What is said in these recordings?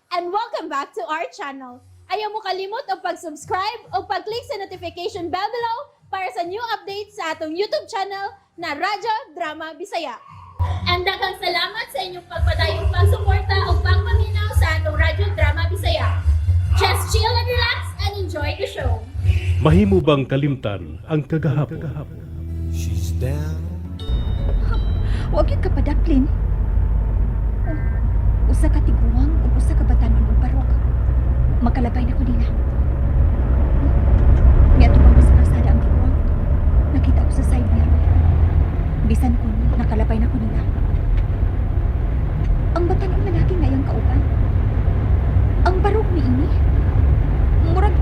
And welcome back to our channel. Ayaw mo kalimot og pag-subscribe o pag-click sa notification bell below para sa new updates sa atong YouTube channel na Radyo Drama Bisaya. And daghang salamat sa inyong pagpadayong pagsuporta o pagpaminaw sa atong Radyo Drama Bisaya. Just chill and relax and enjoy the show. Mahimo bang kalimtan ang kagahapon? She's down. Huwag yung kapadaplin. Oh, usa ka tiguang ug usa ka batanon og barog. Makalabay na ko nila. Miadto pa sa kalsada ang tiguang. Nakita ko sa side mirror. Bisan kon nakalabay na ko nila. Ang batanon lalaki nga iyang kauban. Ang barog niini. Murag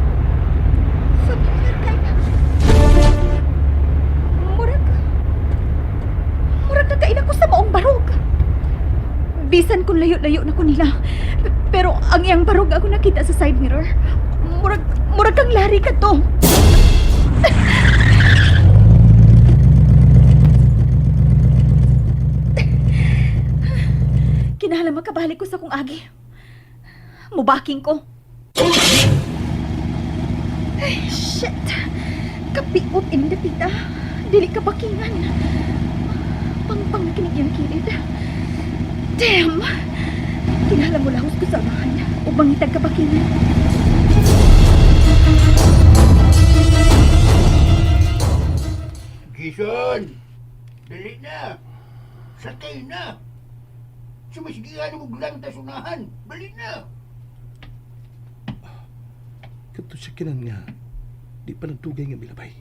familiar kay Murag nakaila ko sa maong barog. Bisan kung layo-layo na ko nila. Pero ang iyang barog ako nakita sa side mirror. Murag kang Larry ka to. Kinahanglan makabalik ko sa kong agi. Mubaking ko. Ay, shit. Kapiot in dapita. Dili ka bakingan. Pangpang kinig yung kilid. Damn! Kinahanglan mo lahos ko sa unahan o bangitag ka bakingan. Jason! Dali na! Sakay na! Sumisigihan mo glanta sunahan! Dali na! Kadto siya kinan nga, di pa nagdugay nga milabay.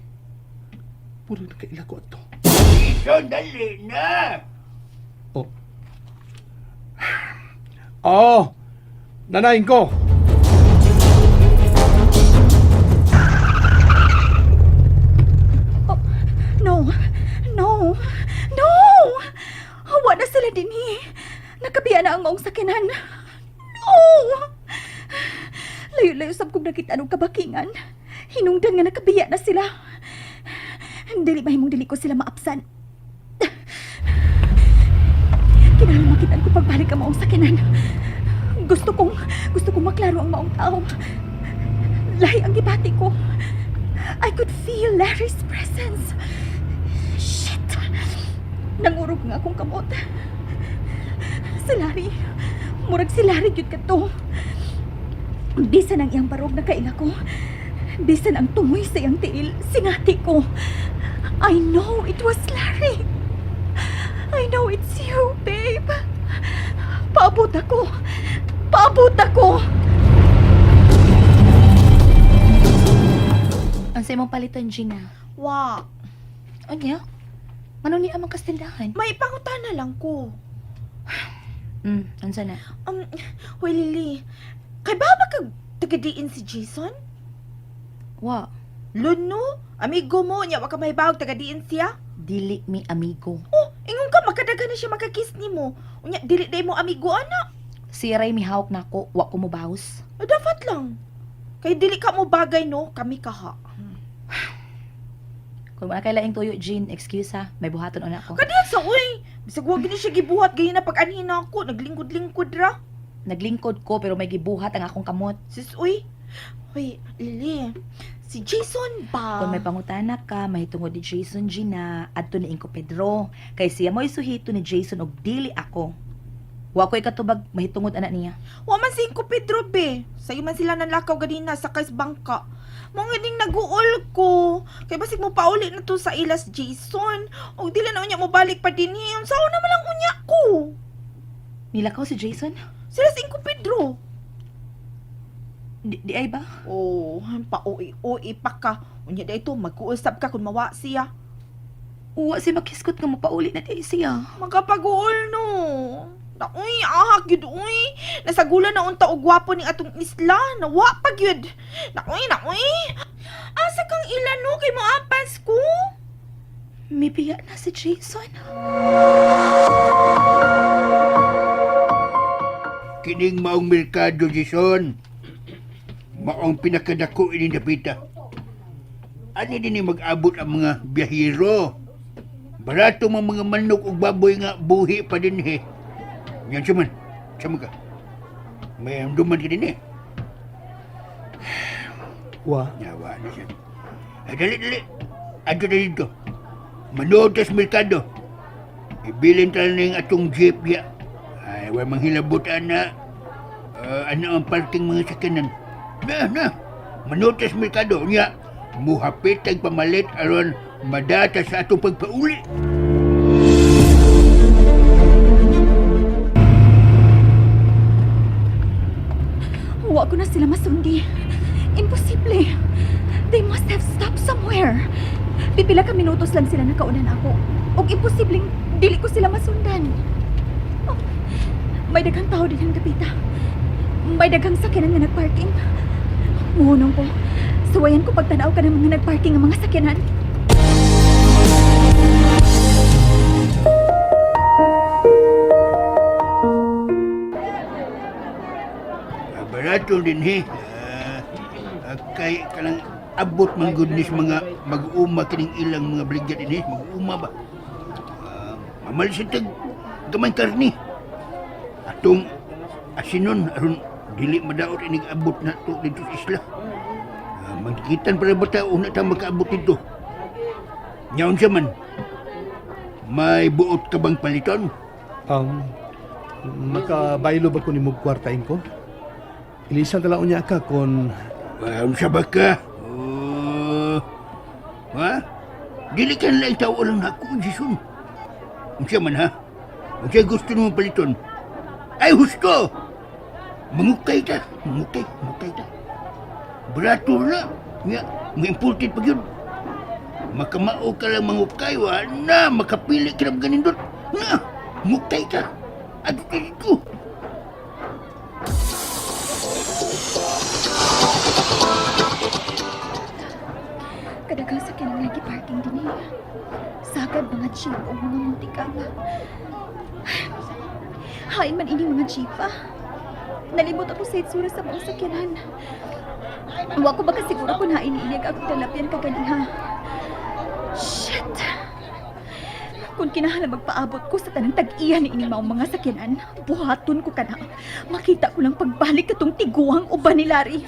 Puro nakaila ko ato. Jason, dali na! Oh. Oh! Nanayin ko! Oh, no! No! No! Hawa na sila dinhi. Nakabiya na ang maong sakinan. No! Layo-layo sab kong nakita anong kabakingan. Hinungdan nga nakabiya na sila. Dili mahimong dili ko sila maapsan. Kinahanglan makitaan ko pagbalik ang maong sakinan. Gusto kong maklaro ang maong tao. Lahi ang gibati ko. I could feel Larry's presence. Shit! Nangurog nga akong kamot. Si Larry. Murag si Larry gyud kadto. Bisan ang iyang barog na kaila ko. Bisan ang tumoy sa iyang tiil, singati ko. I know it was Larry. I know it's you, babe. Paabot ako. Paabot ako. Ang sa imong paliton, Gina. Wa, Unya? Mano ni amang kastindahan? May pangutana lang ko. Unsa na? Hoy Lily, kay ba ba kag tagadiin si Jason? Wa, Luno, amigo mo, nya wa ka mahibawag tagadiin siya? Dili mi amigo. Oh, ingon ka makadagan na siya makakiss nimo. Unya dili day mo amigo ana. Si Ray mihawak nako, wa ko mobaws. Eh, dapat lang. Kay dili ka mo bagay no, kami kaha. Kung wala kay laing tuyo, Jean, excuse ha. May buhaton una ko. Kadiyan sa uy. Bisag wa gini siya gibuhat gayon na pag-anhin ako, naglingkod-lingkod ra. Naglingkod ko pero may gibuhat ang akong kamot. Sis uy. Hoy, Lily, si Jason ba? Kung may pangutana ka, mahitungod ni Jason, Gina, adto ni Inko Pedro. Kay siya mo'y suhito ni Jason og dili ako. Wa ko'y katubag mahitungod ana niya. Wa man si Inko Pedro be. Sayo man sila nanlakaw ganina sa kais bangka. Mga ding naguol ko. Kay basig mo pauli na to sa ilas Jason. Og dili na unya mo balik pa dinhi. Unsa na man lang unya ko. Nilakaw si Jason? Sila si Inko Pedro. Di ay ba? Oh, pa oi pa ka. Unya da ito magkuusab ka kung mawa siya. Uwa si makiskot nga mopauli na di siya. Magkapaguol no. Na uy, ahak gyud uy. Nasagula na unta og gwapo ning atong isla. Nawa pa gyud. Na uy, na uy. Asa kang ila no kay moapas ko? Mibiya na si Jason. Kining maong merkado, Jason. Maong pinakadako ini dapita. Ani din ni mag-abot ang mga biyahero. Barato man mga manok ug baboy nga buhi pa dinhi. Yan siya man. Siya man ka. May duman ka din eh. Wa. Yawa na siya. Ay, dali, dali. Adto na dito. Manood tas merkado. Ibilin tayo na yung atong jeep ya. Ay, way manghilabot, ana. Ano ang parking mga sakyanan. Na, na. Manood tas merkado. Nya, muhapit ang pamalit aron madata sa atong pagpauli. Wa ko na sila masundi. Imposible. They must have stopped somewhere. Pipila ka minutos lang sila nakaunan ako. Og imposibleng dili ko sila masundan. Oh, may daghang tao din ang dapita. May daghang sakyanan nga nagparking. Muhunong ko. Suwayan ko pagtanaw ka ng mga nagparking ang mga sakyanan. Ah, barato din he. Ah, ah, kay kanang abot man goodness mga mag-uma kining ilang mga baligya din he. Mag-uma ba? Ah, mamalis sa tag gamay karni. Atong asinon aron dili madaot inig abot na to dito sa isla. Ah, magkitan para ba tao na ta makaabot dito? Nyaon siya man. May buot ka bang paliton? Makabaylo ba ko ni mong kwartain ko? Ilisan tala unya ka kon Unsa ba ka? Oh, ha? Dili ka lang tao lang na ako, Jason. Unsa man ha? Unsa gusto nimo paliton? Ay, husto! Mangukay ta. Mangukay, mangukay ta. Barato na. Nga, ma-imported pa yun. Makamao ka lang mangukay, wa na, makapili ka lang ganindot. Na, mukay ka. Ato ka dito. Kadaghang sakyanan nga giparking din eh. Sagad mga jeep o mga muntikala. Hain man ining mga jeep ah. Nalimot ako sa itsura sa mga sakyanan. Wa ko baka siguro kung hain inig akong talapyan kaganiha. Shit! Kung kinahanglan magpaabot ko sa tanang tag-iya ni ining maong mga sakyanan, buhaton ko kana. Makita ko lang pagbalik katong tiguang uban ni Larry.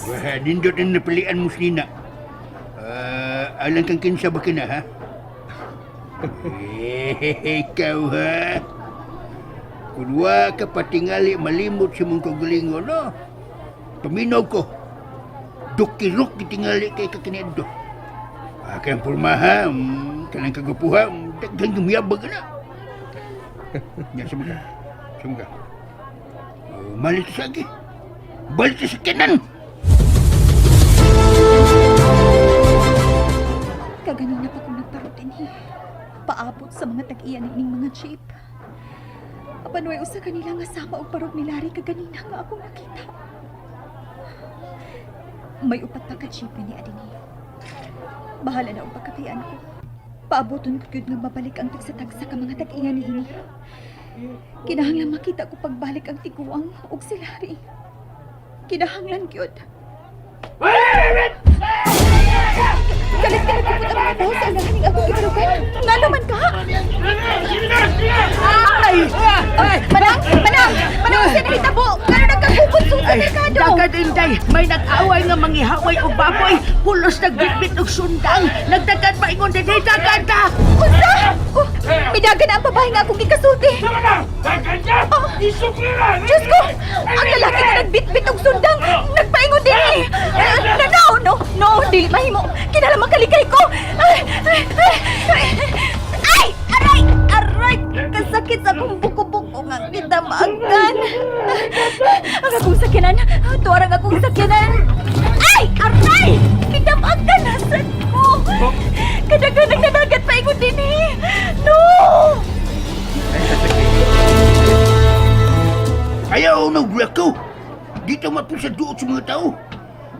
Wah, nindot ang napilian mo sinina. Ah, alang kang kinsa ba kina, ha? Eh, ikaw, ha? Kung wa ka patingali malimot sa mong kagalingon, no? Paminaw ko. Dukirok kitingali kay kakiniadto. Ah, kayang pormaha, kanang kagupuha, daghang gumiyabag na. Yan, sumuka. Sumuka. Oh, malit sa agi. Balik sa kanan! Kaganina pa kong nagparutin eh. Paabot sa mga tag-iya ng ining mga jeep. Apan way usa kanila nga sama og parog ni Larry kaganina nga akong nakita. May upat pa ka jeep ni Adini. Bahala na og pagkapian ko. Paaboton ko gyud nga mabalik ang tagsa-tagsa ka mga tag-iya ni ini. Kinahanglan makita ko pagbalik ang tiguang og si Larry. Kinahanglan gyud. Galit ka nagpupot ang mga tao sa unahan ng akong gibarugan. Nga naman ka! Ay! Ay! Manang! Manang! Manang! Siya nahitabo! Gano'n nagkagupot sa merkado! Dagan inday, may nag-away nga mangihaway og baboy, pulos nagbitbit og sundang, nagdagan maingon dinhi dagan ta. Unsa! Oh, midagan na ang babae nga akong gikasulti! Oh, Diyos ko! Ang lalaki nga nagbitbit og sundang! Nagpaingon din eh! No, no, no! No, dili mahimo! Kinala makalikay ko! Ay! Ay! Ay! Ay! Aray! Aray! Kasakit sa akong buko-buko nga kita maagdan! Ang akong sakyanan! Tuwarang akong sakyanan! Ay! Aray! Kita maagdan! Nasad ko! Kadagan ang nanagat paingon din eh! No! Ayaw na ko. Dito mapil sa duot sa mga tao.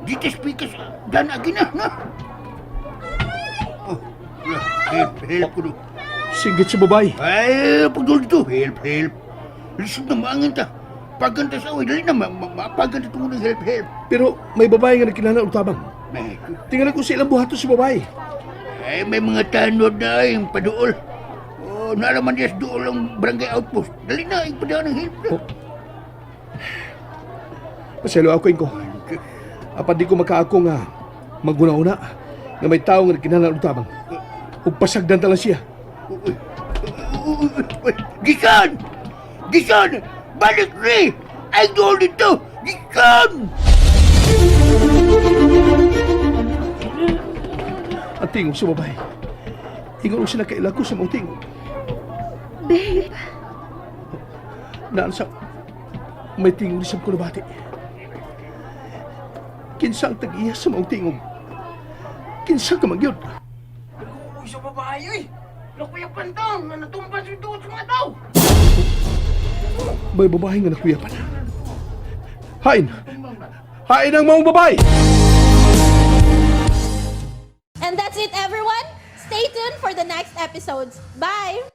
Dito speakers, dan agi na, na. Oh, wala. Help, help ko do. Singgit sa babae. Ay, pagdul dito. Help, help. Lisod na maangin ta. Paganta sa away, dali na, mapagan ta tungod ng help, help. Pero may babae nga nagkinahanglan og tabang. May, Tingnan ko sa ilang buhaton sa babae. ay, may mga tanod na ay, paduol. Oh, naalaman niya sa doon ang barangay outpost. Dali na, ipadaan ang help na. Oh. Paselo ako ko. Apan di ko makaako nga maguna-una nga may tao nga nagkinahanglan og tabang. Ug pasagdan ta lang siya. Uy, uy, uy, Jason! Jason! Balik ni! Ay, doon dito! Jason! Ang tingog sa babae. Ingon og sila kaila ko sa mga tingog. Babe, Naan sa may tingog ni sa kulubati. Kinsa ang tag-iya sa mga tingog? Kinsa ka magyod? Uy, sa babae, uy! Nakuyapan to! Nga natumba sa duot sa mga tao! May babae nga nakuyapan. Hain! Hain ang maong babae! And that's it, everyone. Stay tuned for the next episodes. Bye!